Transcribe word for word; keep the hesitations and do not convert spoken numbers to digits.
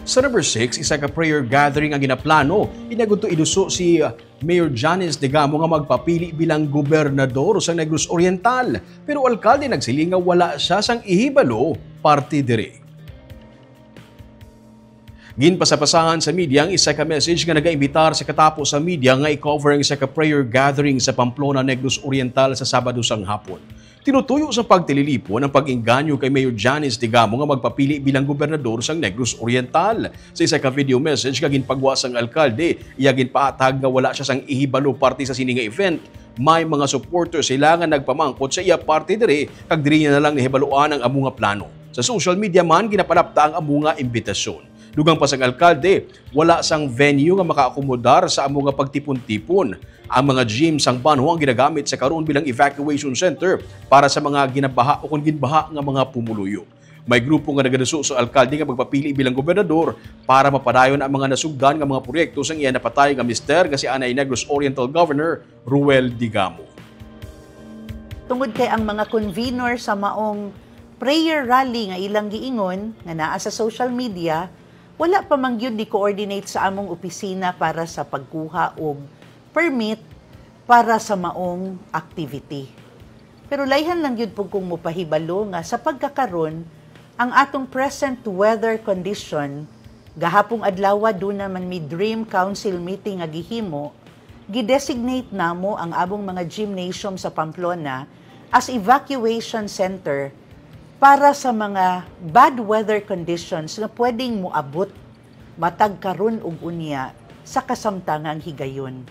Sa number six, isa ka prayer gathering ang ginaplano. Inagudto iduso si, uh, Mayor Janice Degamo nga magpapili bilang gobernador sa Negros Oriental. Pero alkalde nagsiling nga wala siya sang ihibalo parte diri. Ginpasapasahan sa media ang isa ka message nga nagaimbitar sa katapo sa media nga i-cover ang isa ka prayer gathering sa Pamplona, Negros Oriental sa Sabado sang hapon. Tinutuyo sa pagtililipon ang pag-inganyo kay Mayor Janice Degamo nga magpapili bilang gobernador sang Negros Oriental. Sa isa ka video message nga ginpagwa sang alkalde, iya ginpahatag nga wala siya sang ihibalo parte sa sini nga event. May mga supporter sila nga nagpamangkot sa iya parte diri, kag diri niya na lang nahibaluan ang amo nga plano. Sa social media man, ginapalapta ang amo nga imbitasyon. Dugang pa sang alkalde, wala sang venue nga makaakomodar sa amo nga pagtipon-tipon. Ang mga gym sang banwa ang ginagamit sa karon bilang evacuation center para sa mga ginabaha o kon ginbaha nga mga pumuluyo. May grupo nga nagaduso sa alkalde nga magpapili bilang gobernador para mapadayon ang mga nasugdan nga mga proyekto sang iya napatay nga mister nga si anay Negros Oriental Governor Ruel Digamo. Tungod kay ang mga convener sa maong prayer rally nga ilang giingon nga naa sa social media, wala pa man gyud ni-coordinate sa among opisina para sa pagkuha og permit para sa maong activity. Pero layhan lang gyud pud kong mopahibalo nga sa pagkakaron, ang atong present weather condition, gahapong adlaw duna man mi dream council meeting nga gihimo, gidesignate namo ang among mga gymnasium sa Pamplona as evacuation center para sa mga bad weather conditions nga pwedeng moabot matag karon ug unya sa kasamtangang higayon.